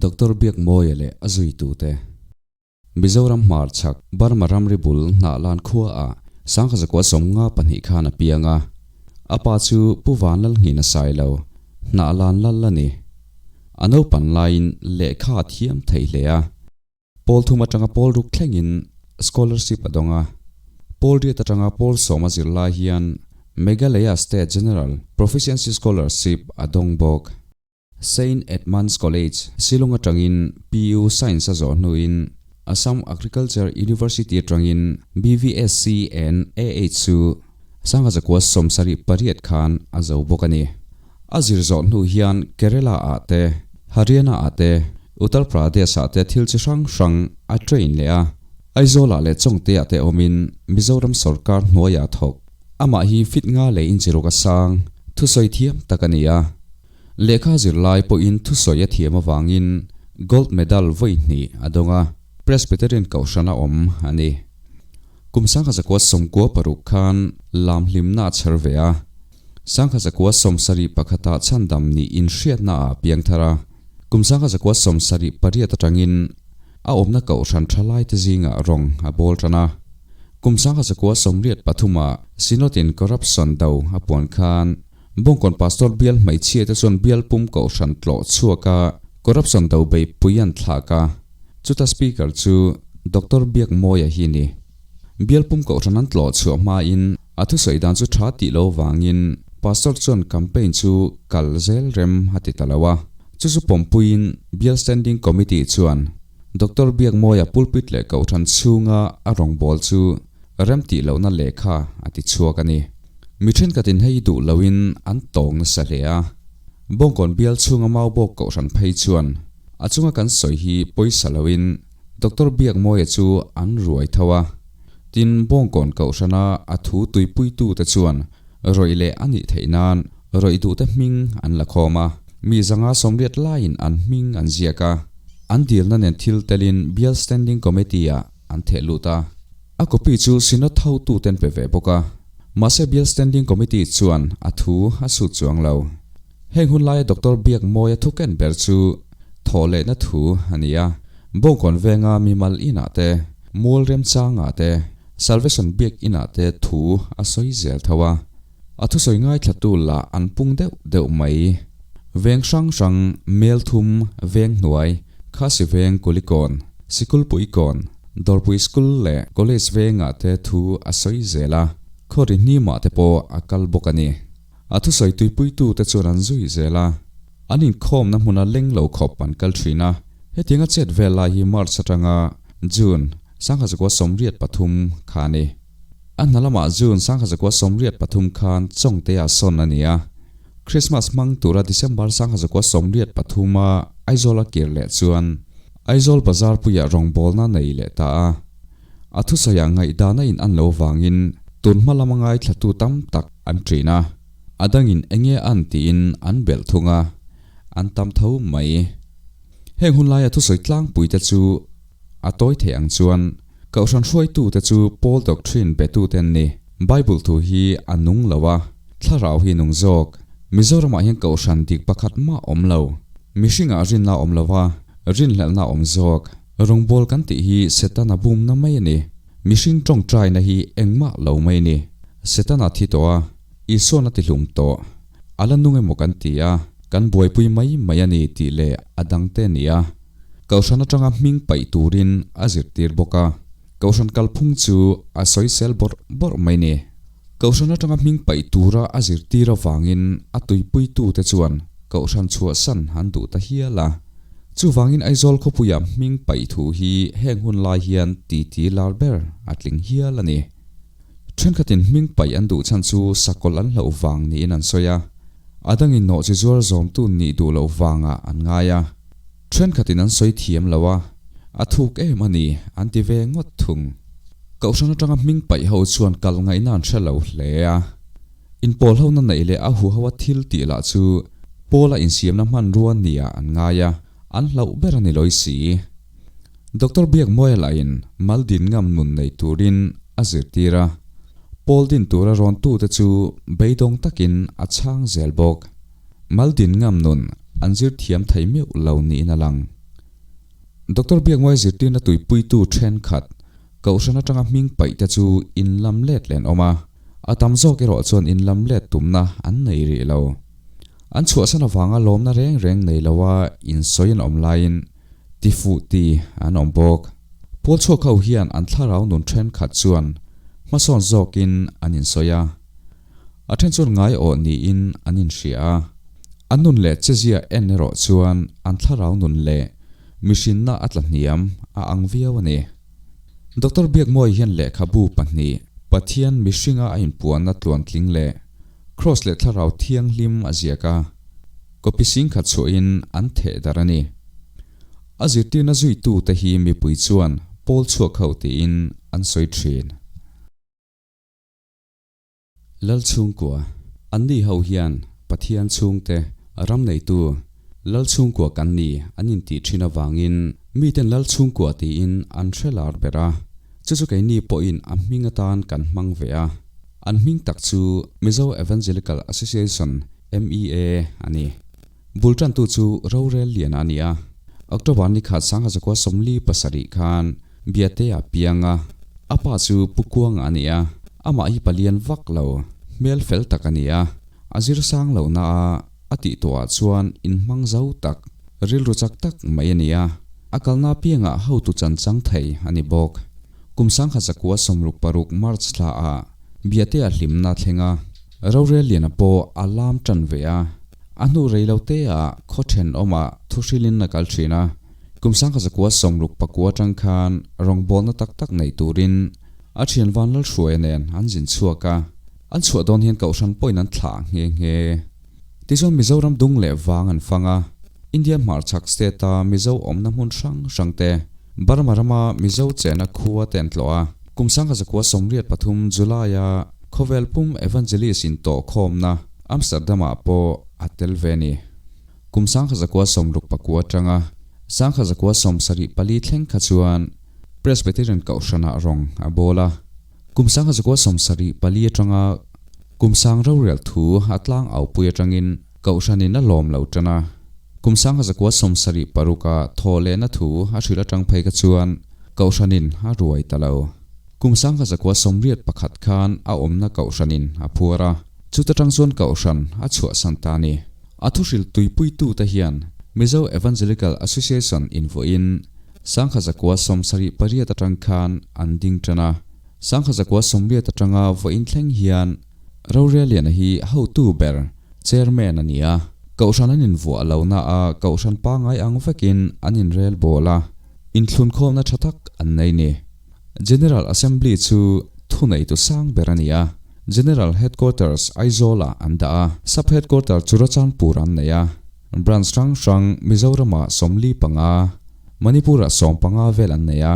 Doctor Biakmawia leh a zuitute. Mizoram hmarchhak Burma ramri bul Hnahlan khuaah Sangkhazakua 52 khan a piang a. A pa chu Pu Vanlalnghina Sailo, Hnahlan lal a ni. A naupan laiin lehkha a thiam thei hle a. Pawl thum atanga pawl ruk thlengin scholarship a dawng a. Pawl riat atanga pawl sawm a zir lai hian Meghalaya State General Proficiency Scholarship a dawng bawk. Saint Edmund's College, Shillong atangin PU Science a zawh hnuin Assam Agriculture University atangin BVSc and AH chu Sangha 78 khan a zo bawk a ni. A zir zawh hnu hian Kerala ah te, Haryana ah te, Uttar Pradesh ah te thil chi hrang hrang a train leh a. Aizawl ah leh Chawngte ah te awmin Mizoram sawrkar hnuaiah a thawk. Amah hi fit nga leh inchi ruk a sang, thusawi thiam tak a ni a. Lehkha zirlai pawhin thusawi a thiam avangin Gold Medal vawi hnih a dawng a, Presbyterian Kohhran a awm a ni. Kum 1996 khan lam hlimna a chher ve a, 1971 ah chhandam nih inhriatna ah a piang thar a, kum 1978 atangin a awmna Kohhran thalaite zingah rawng a bawl tan a. Kum 1983 ah Synod in Corruption do a puan khan Bawngkawn Pastor bial hmeichhia te chuan bial pum kohhran tlawh chhuak a, corruption do beipui an thlak a. Chuta Speaker chu Doctor Biakmawia hi ni. Bial pum kohhran an tlawh chhuah hmain a thusawi dan chu tha tih lo vangin Pastor chuan campaign chu kal zel rem a ti ta lo a. Chu chu pawmpuiin Bial Standing Committee chuan Doctor Biakmawia pulpit leh kohhran chhunga a rawngbâwl chu rem tih lohna lehkha a ti chhuak a ni. Mi thenkhatin hei duh loin an tawng nasa hle a. Bawngkawn bial chhunga Maubawk kohhran phei chuan a chunga kan sawi hi pawisa loin Doctor Biakmawia chu an ruai tho a. Tin, Bawngkawn kohhrana a thu tuipuitute chuan rawih leh a nih theih nan rawih duhte hming an la khawm a. Mi 180 laiin an hming an ziak a. An dilna nen thil telin Bial Standing Committee-ah an theh lut a. A copy chu Synod hotuten pe ve bawk a, mahse Bial Standing Committee chuan a thu a sut chuang lo. Heng hun laia Doctor Biakmawia thu ken ber chu thawh lehna thu a ni a, Bawngkawn venga mimal inah te, Mual Remchangah te, Salvation Biak inah te thu a sawi zel tho a. A thusawi ngaithlatu lah an pung deuh deuh mai. Veng hrang hrang, Melthum, Venghnuai, Khasi Veng Kulikawn, Sikulpuikawn, Dawrpui School leh College vengah te thu a sawi zel a, khawri hnimah te pawh a kal bawk a ni. A thusawi tuipuitu te chuan an zui zel a, an inkhawmna hmuna leng lo khawp an kal thin a. Hetianga chet vel lai hi March atanga June 1983 kha a ni. A hna lamah June 1983 khan Chawngtea sawn a ni a. Christmas hmang tura December 1983 a Aizawl a kir leh chuan Aizawl bazar puiah rawngbawlna nei leh ta a. A thusawiah ngaihdana in an lo vangin tun hma lama ngaithlatu tam tak an ṭin a. A dangin enge an tiin an belh thung a, an tam tho mai. Heng hun laia thusawi tlangpuite chu a tawi theih ang chuan Kohhran hruaitute chu Paul Doctrine betute an ni. Bible thu hi a nung lo a, thlarau hi nung zawk. Mizoramah hian Kohhran dik pakhat mah awm lo. Mihringah rinna awm lo a, rinhlelhna awm zawk. Rawngbâwl kan tih hi Setana bumna mai a ni. Mihring tawngtaina hi engmah lo mai a ni. Setana thi tawh a, Isuan a tihlum tawh. A la nung emaw kan ti a, kan buaipui mai mai a ni tih leh a dangte a ni a. Kohhran atanga hming paih turin a zirtir bawk a. Kohhran kalphung chu a sawisel bawrh bawrh mai ni. Kohhran atanga hming paih tura a zirtir avangin a tuipuitute chuan Kohhran chhuahsan an duh ta hial a. Chuvangin Aizawl khawpuia hming paih thu hi heng hun lai hian titi lar ber a tling hial a ni. Thenkhatin hming paih an duh chhan chu sakawlh an hlauh vang niin an sawi a. A dangin nawhchi zuar zawmtu nih duh loh vangah an ngai a. Thenkhatin an sawi thiam lo a, a thuk em a ni an ti ve ngawt thung. Kohhran atanga hming paih ho chuan kal ngaihna an hre lo hle a. Inpawl hona neih leh a huho a thil tih lah chu Paula insiamna hmanrua nia an ngai a, an hlauh ber a ni lawi si. Doctor Biakmawia lahin mal din ngam nun nei turin a zirtir a, Paul din tura rawn tute chu beidawng takin a chhang zel bawk. Mal din ngam nun an zir thiam thei meuh lo niin a lang. Doctor Biakmuai zirtirna tuipuitu thenkhat Kohhran atanga hming paih te chu inlam let leh an awm a, a tam zawk erawh chuan inlam let tumna an nei rih lo. An chhuahsan avanga lawmna reng reng nei loa insawi an awm laiin tifuh ti an awm bawk. Pawl chhuak ho hian an thlarau nun thenkhat chuan hmasawn zawkin an insawi a, a then chuan ngaiawh niin an inhria a. An nun leh chezia en erawh chuan an thlarau nun leh mihrinna a tla hniam a ang viau a ni. Doctor Biakmawi hian lehkhabu pahnih, Pathian mihringa a inpuanna tluantling leh Kraws leh Thlarau Thianghlim a ziak a, copy singkhat chhuahin an theh darh a ni. A zirtirna zuitute hi mipui chuan pawl chhuak ho tiin an sawi thin. Lal chhungkua, Anni ho hian Pathian chhungte, ram neitu, Lal chhungkua kan ni an intih thin avangin miten Lal chhungkua tiin an hre lar ber a, chu chu keini pawhin a hming atan kan hmang ve a. An hming tak chu Mizo Evangelical Association, MEA, a ni. Bul tantu chu rorel lian a ni a, October ni khat sangha zakua 47 khan Biate a piang a, a pa chu Pu Kuanga a ni a, amah hi palian vak lo, hmel fel tak a ni a, a zir sang lo na a, a tih tawhah chuan inhmang zo tak, rilru chak tak mai a ni a, a kalna piangah hotu chan chang thei a ni bawk. Kum 1966 March thla ah Biate a hlimna thleng a, Rorel liana pawh a lam tan ve a, a hnu rei lo te ah khaw thenawmah thuhrilin a kal thin a. Kum 1969 atang khan rawngbawlna tak tak nei turin a thian Vanlalhruaia nen an zin chhuak a, an chhuah dawn hian Kohhran pawhin an thlah nghe nghe. Tichuan Mizoram dung leh vang an fang a, India hmarchhak state-a Mizo awmna hmun hrang hrang te, Burma rama Mizo chena khua te an tlawh a. Kum 1983 July-a khawvel pum Evangelist intawhkhawmna Amsterdam-ah pawh a tel ve a ni. Kum 1969 atanga 1974 thleng kha chuan Presbyterian Kohhranah rawng a bawl a. Kum 1974 atanga kum sang rorel thu a tlang aupui atangin Kohhranin a lawm lo tan a. Kum 1976 a thaw lehna thu a hrilh atang phei kha chuan Kohhranin a ruai ta lo. Kum 1981 khan a awmna Kohhranin a phuar a, chuta tang chuan Kohhran a chhuahsan ta a ni. A thuhrilh tuipuitute hian Mizo Evangelical Association invuahin 1978 atang khan an ding tan a, 1980 atanga vawiin thleng hian Roreliana hi hotu ber, Chairman, a ni a. Kohhran an invuah lohna a Kohhran pangngai ang vekin an inrel bawl a, inthlunkhawmna tha tak an nei ni. General Assembly chu thuneitu sang ber a ni a, General Headquarters Aizawl-ah an dah a, Sub Headquarter Churachandpur an nei a, Branch hrang hrang Mizoram-ah 45, Manipur-ah 15 vel an nei a,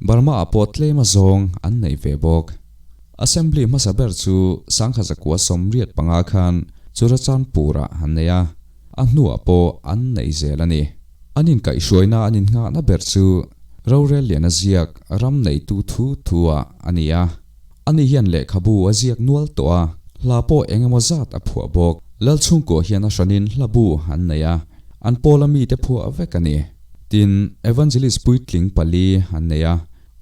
Burma-ah pawh tlem azawng an nei ve bawk. Assembly hmasa ber chu 1985 khan Churachandpur-ah an nei a, a hnuah pawh an nei zel a ni. An inkaihhruaina an innghahna ber chu rorel lian a ziak ram neitu thu thu-ah a ni a. Ani hian lehkhabu a ziak nual tawh a, hla pawh eng emaw zat a phuah bawk. Lalchhungkua hian a hranin hlabu an nei a, an pawla mite phuah vek a ni. Tin, Evangelist puitling pali an nei a,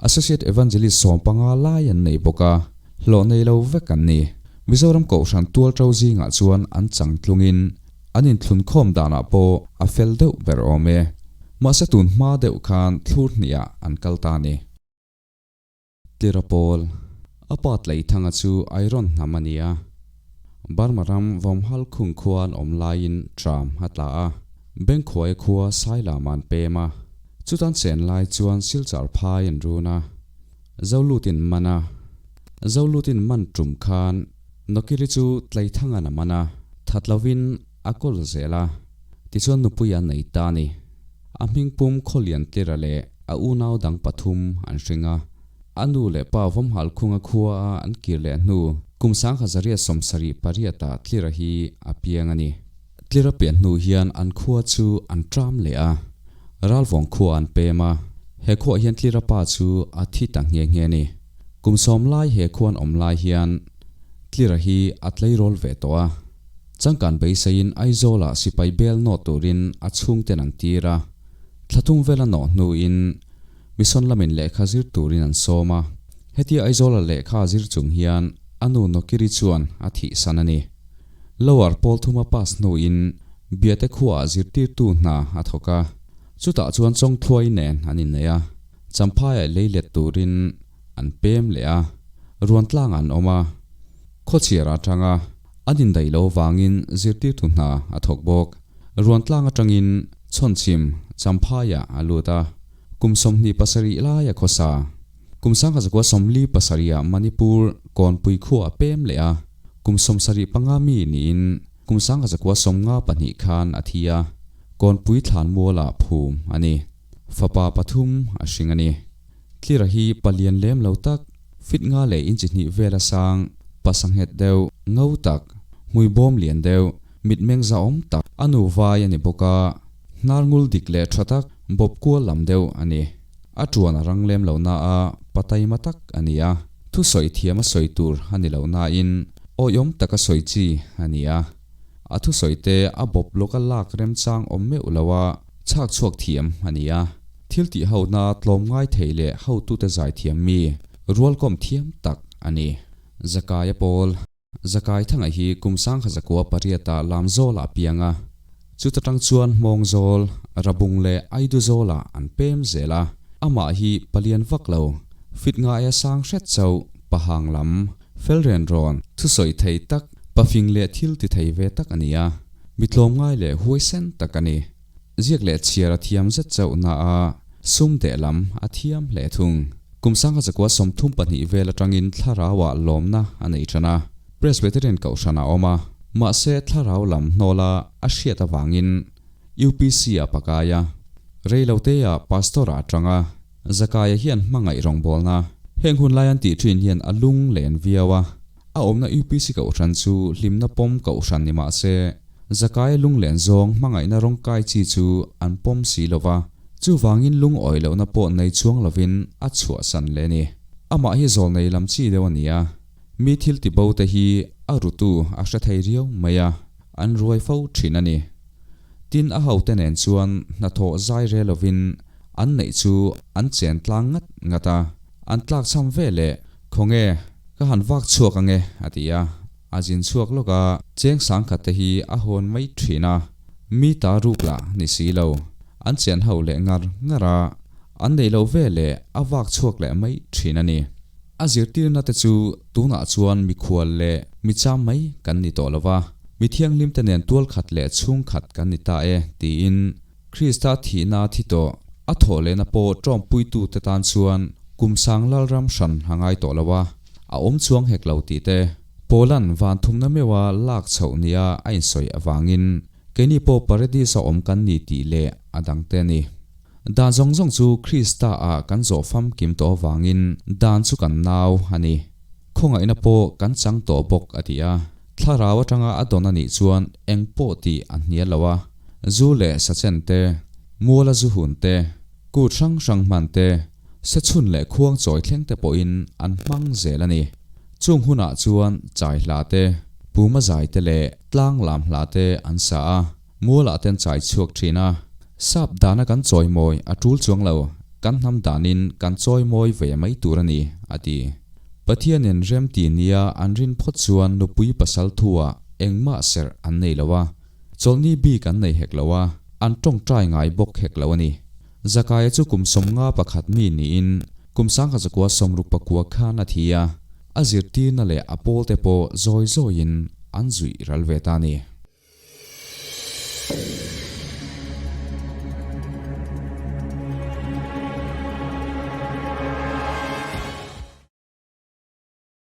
Associate Evangelist 15 lai an nei bawk a, hlawh nei lo vek an ni. Mizoram Kohhran tualṭo zingah chuan an changtlungin an inthlunkhawm danah pawh a fel deuh ber awm e. Mahse tun hma deuh khan thlur hnihah an kal ta a ni. Tira pawl, a pa Tleithanga chu Iron hnam a ni a. Burma ram Vawmhal khung khua an awm laiin tram a tla a, Bengkhuaia khua Sailam an pem a. Chutan chen lai chuan Silchar phai an run a, Zolutin man a. Zolutin man tum khan Nokiri chu Tleithanga'n a man a, that lovin a kawl zel a, tichuan nupui an nei ta a ni. A hmingpum Khawlian Tlira leh a unau dang pathum an hring a. A nu leh pa Vawmhal khunga khua a an kir leh hnu kum 1978 ah Tlira hi a piang a ni. Tlira pian hnu hian an khua chu an ṭam leh a, Ralvawng khua an pem a. He khuaah hian Tlira pa chu a thi ta nghe nghe a ni. Kum sawm lai he khua an awm lai hian Tlira hi a tleirawl ve tawh a. Changkan beiseiin Aizawlah sipai bel nawt turin a chhungten an tir a. Thla thum vel a nawh hnuin Mission lamin lehkha zir turin an sawm a. Hetia Aizawla lehkha a zir chung hian a nu Nokiri chuan a thihsan a ni. Lower pawl thuma pass hnuin Biate khuaah zirtirtu hna a thawk a. Chutah chuan Chawngthluai nen an innei a, Champhaiah lei let turin an pem leh a, Ruantlangah an awm a. Khawchhiar atanga an indaih lo vangin zirtirtu hna a thawk bawk. Ruantlang atangin Chhawnchhim Champhaiah a lut a, kum 27 lai a khawsa. Kum 1947 ah Manipur Kawnpui khua a pem leh a, kum 75 mi niin kum 1952 khan a thi a, Kawnpui thlanmualah phum a ni. Fapa pathum a hring a ni. Tlira hi palian lem lo tak, fit nga leh inchi hnih vel a sang, pasa nghet deuh, ngo tak, hmui bawm lian deuh, mitmeng zahawm tak, a nu vai a ni bawk a, hnar ngul dik leh tha tak, bawp kual lam deuh a ni. A tuan a rang lem lo na a, pa taima tak a ni a, thusawi thiam a sawi tur a ni lo nain awihawm taka sawi chi a ni a. A thusawi te a bawp lawka lak remchang awm meuh lo a, chhak chhuak thiam a ni a. Thil tih hona tlawmngai thei leh hotute zai thiam mi, rualkawm thiam tak a ni. Zakaia pawl, Zakai Thanga hi kum 1908 ah Lamzawlah a piang a, chuta tang chuan Hmawngzawl, Rabung leh Aiduzawl-ah an pem zel a. Amah hi palian vak lo, fit ngaia sang hret chauh, pahang lam, fel ren rawn, thusawi thei tak, pafing leh thil ti thei ve tak a ni a, mi tlawmngai leh huaisen tak a ni. Ziak leh chhiar a thiam zet chauh na a, sum deh lam a thiam hle thung. Kum 1932 vel atangin thlarauah lawmna a nei tan a, Presbyterian Kohhran a awm a, mahse thlarau lam hnawla a hriat avangin UPC a pakai a, reiloteah Pastor ah atang a, Zakaia hian hmangaih rawngbawlna heng hun lai an tih thin hian a lung len viau a, A awmna UPC Kohhran chu hlimna pawm Kohhran ni mah se, Zakaia lunglen zawng hmangaihna rawngkai chi chu an pawm si lo va, chuvangin lungawi lohna pawh nei chuang lovin a chhuahsan leh a ni. Amah hi zawlnei lam chi deuh a ni a, mi thil ti bo te hi a rutu a hre thei riau mai a, an ruai fo thin a ni. Tin, a hote nen chuan hnathawh zai re lovin an neih chu an chen tlang ngat ngat a, an tlakchham ve leh Khawnge, ka han vak chhuak ange, a ti a. A zin chhuak lawk a, cheng sangkhat te hi a hawn mai thin a. Mi ta ruk lah ni si lo. An chen ho leh ngar ngar a, an neih loh ve leh a vak chhuak leh mai thin a ni. A zirtirna te chu tunah chuan mikhual leh micham mai kan ni tawh lo va, mi thianghlim te nen tual khat leh chhung khat kan ni ta e, tiin Krista thihna thi tawh, a thawh lehna pawh ṭawmpuitute tan chuan kum sang lalram hran a ngai tawh lo a, a awm chuang hek lo tih te, Paula'n van thumna meuha lak chhoh nia a insawi avangin keini pawh Paradis-a awm kan ni tih leh a dangte a ni. Dan zawng zawng chu Krista-ah kan zawh famkim tawh avangin dan chu kan nau a ni. Khawngaihna pawh kan chang tawh bawk a ti a. Thlarau atanga a dawn a nih chuan eng pawh tih a hnial lo a, zu leh sachen te, muala zu hun te, kut hrang hrang hman te, sechhun leh khuang chawi thleng te pawhin an hmang zel a ni. Chung hunah chuan chai hla te, puma zai te leh tlang lam hla te an sa a, mualah ten chai chhuak thin a. Sap dana kan chawimawi a tul chuang lo, kan hnam danin kan chawimawi ve mai tur a ni, a ti. Pathianin remti nia an rin phawt chuan nupui pasal thuah engmah serh an nei lo a, chawlhni bik an nei hek lo a, an tawngtai ngai bawk hek lo a ni. Zakaia chu kum 51 mi niin kum 1969 khan a thi a, a zirtirna leh a pawlte pawh zawi zawiin an zuih ral ve ta a ni.